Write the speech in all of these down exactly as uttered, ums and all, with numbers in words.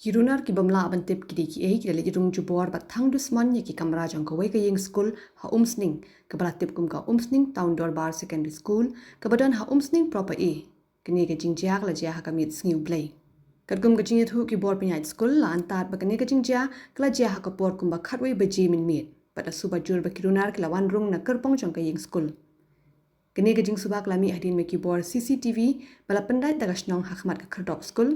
Ki runar ki bym lah ban tip ki dei kiei ki la leit rung jubor bad thang dusmon ïa ki kamra jong kawei ka ïing skul ha Umsning, kaba la tip kum ka Umsning Town Dorbar Secondary School, kaba don ha Umsning Proper A. Kane ka jingjia ka la jia ha ka miet Sngi U Blei. Katkum ka jingïathuh ki bor pynïaid skul, la antad ba kane ka jingjia ka la jia ha ka por kumba khatwei baje mynmiet, bad la suba jur ba ki runar ki la wan rung na kyrpong jong ka ïing skul. Kane ka jingsuba ka la mih hadien ba ki bor C C T V ba la pyndait da ka shnong ha khmat ka khyrdop skul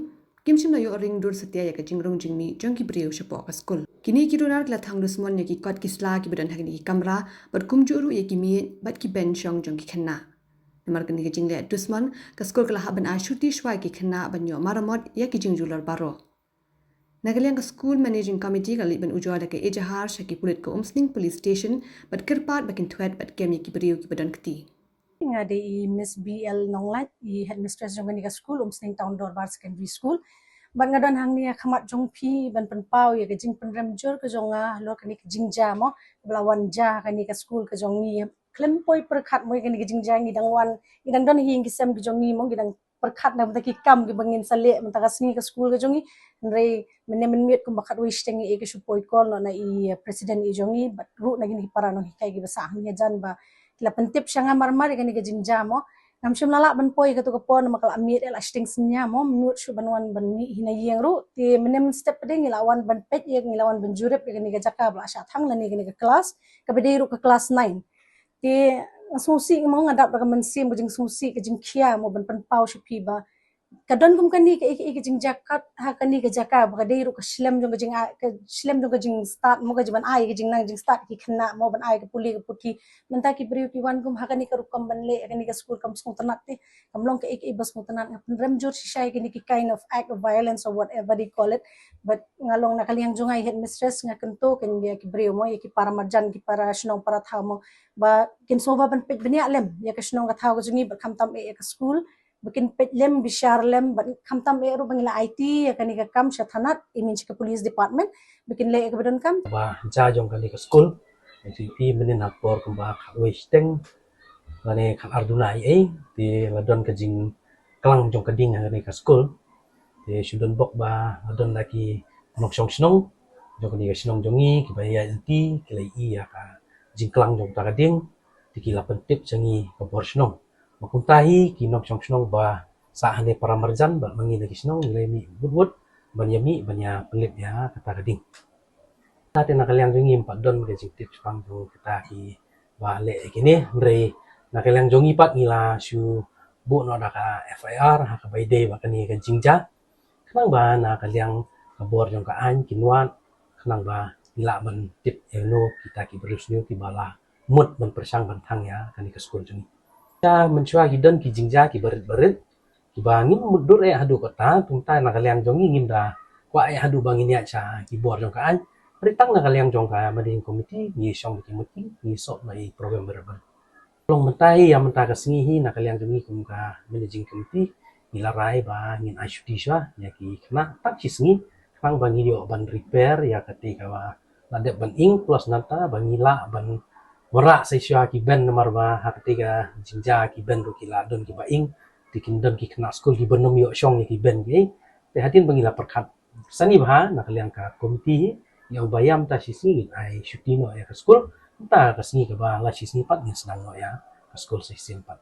kim shym la ïoh ring dur satia ïa ka jingrung jingmih jong ki briew shapoh ka skul. Kine ki runar ki la thang dusmon ïa ki kot ki sla kiba don ha kine ki kamra, bad kumjuh ruh ïa ki miej bad ki bench shong jong ki khynnah. Namar kane ka jingleh dusmon, ka skul ka la hap ban ai shuti shuwa ïa ki khynnah ban ïoh maramot ïa ki jingjulor baroh. Na ka liang ka School Managing Committee ka la leit ban ujor da ka ejahar sha ki pulit ka Umsning Police Station, bad kyrpad ba kin thwet bad kem ïa ki briew kiba don kti. Nga dei i Miss B L Nonglait, i headmistress jong kane ka skul, Umsning Town Dorbar Secondary School. Bad nga don hangne ha khmat jong phi ban pynpaw ïa ka jingpynrem jur ka jong nga halor kane ka jingjia mo, kaba la wan jia ha kane ka skul ka jong ngi. Khlem poi pyrkhat mo ïa kane ka jingjia, ngi dang wan, ngi dang don ha ïing ki sem ki jong ngi mo, ngi dang pyrkhat na bynta ki kam kiba ngin sa leh mynta ka sngi ha ka skul ka jong ngi. Hynrei mynne mynmiet kumba khatwei shiteng ïa ka shu poi call noh na i, eh, president i jong ngi bad ruh na kine ki para nonghikai kiba sah hangne hajan ba ki la pyntip sha nga marmar ïa kane ka jingjia mo. Ngam shym la lah ban poi ha kato ka por namar ka la miet eh la shiteng synñia mo, ym nud shuh ban wan ban mih hi na ïing ruh. Te mynne mynstep pat de ngi la wan ban peit ïa, ngi la wan ban jurip ïa kane ka jaka ba la shah thang lane kane ka klas, kaba dei ruh ka klas nine. Te nga sngewsih mo, nga dap da ka mynsiem ka jingsngewsih, ka jingkhia mo ban pynpaw sha phi ba ka don kum kane ka, ka, ka jingjia kat ha kane ka jaka ba ka dei ruh ka shlem jong ka jing, ka shlem jong ka jingstad mo, ka jingban ai ka jingnang jingstad ki khynnah mo, ban ai ka pule ka puthi. Mynta ki briew ki wan kum ha kane ka rukom ban leh ha kane ka skul kam sngewtynnat te, kam long kaei kaei ba sngewtynnat. Nga pynrem jur shisha ïa kine ki kind of act of violence or whatever they call it. But nga long na ka liang jong nga i headmistress, nga kyntu kein ïa ki briew mo, ïa ki para marjan, ki para shnong para thaw mo, ba kin sngewbha ban peit bniah lem ïa ka shnong ka thaw ka jong ngi, bad khamtam eh ïa ka skul, ba kin peit lem, bishar lem, bad khamtam eh ruh ba ngi la aiti ïa kane ka kam sha thanat, I mean sha ka police department, ba kin leh ïa kaba donkam. Ba jia jong kane ka skul, actually mynnin ha por kumba khatwei shiteng lane khatar duna ei ei, te la don ka jingklang jong ka ding ha kane ka skul. Te shu don bok ba la don da ki nongshong shnong jong kane ka shnong jong ngi kiba ïaid lynti, ki la ïohi ïa ka jingklang jong kata ka ding, te ki la pyntip sha ngi ka bor shnong. Ba kumta hi ki nongshong shnong ba sah hangne para marjan bad ma ngi na ki shnong ngi la mih wut wut ban ïa mih ban ïa pynlip ïa kata ka ding. Te na ka liang jong ngi ym pat don ka jingtip shaphang jong kita kiba leh ïa kine, hynrei na ka liang jong ngi pat ngi la shu buh noh da ka F I R ha kaba ïadei bad kane ka jingjia, khnang ba na ka liang ka bor jong ka aiñ kin wad, khnang ba ngi lah ban tip ïa no kita ki briew sniew kiba la mut ban pyrshang ban thang ïa kane ka skul jong ngi. Te mynshuwa ki don ki jingjia kiba rit ba rit kiba ngim mutdur eh haduh katta, te mynta na ka liang jong ngi ngim da kwah eh haduh ba ngin ïaid sha ki bor jong ka aiñ. Hynrei tang na ka liang jong ka managing committee ngi shong da ki meeting, ngi sop na i program ba rit ba rit. Long mynta hi, ïa mynta ka sngi hi na ka liang jong ngi kum ka managing committee ngi la rai ba ngin ai shuti shuwa ïa ki khynnah tang shi sngi, khnang ba ngin ïoh ban repair ïa kata kaba la dep ban ing, plus nangta ba ngi lah ban wanrah sa shuwa ki bench, namar ba ha kata ka jingjia ki bench ruh ki la don kiba ing, te kin don ki khynnah skul kiba nym ïoh shong ïa ki bench kiei. Te hadien ba ngi la pyrkhat sani bha na ka liang ka committee hi, ngi ong ba ïa mynta shi sngi ngin ai shuti noh ïa ka skul, mynta ka sngi kaba la shi sngi pat ngin sdang noh ïa ka skul sa shisien pat.